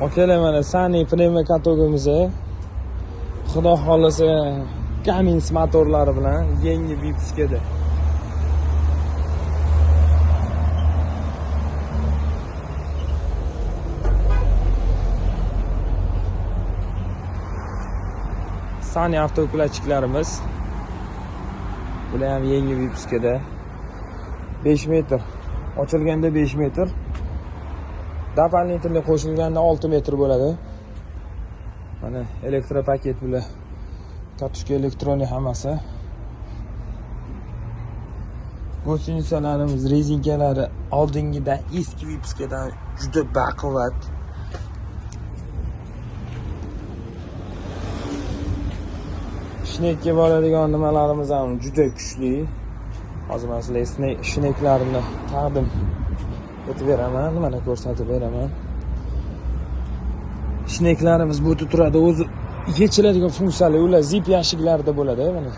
Akalar, mana Sany pnevmokatogimiz. Xudo xohlasa Cummins motorlari bilan yangi выпускада. Sany avtoukladchiklarimiz. Bular ham yangi выпускада. 5 metr. Ochilganda 5 metr. Дополнительный qo'shilganda 6 metr bo'ladi. Mana elektropaket bular. Катушка электронный hammasi. Гусеница larimiz, rezinkalari oldingidan, eski выпуска dan juda baquvvat. Shnekka boradigan nimalarimiz ham juda kuchli. Hozir men sizlarga shneklarini taqdim etib beraman, nimani ko'rsatib beraman. Shneklarimiz bu yerda turadi, o'zi yechiladigan funksiyali, ular zip yashiklarida bo'ladi, mana.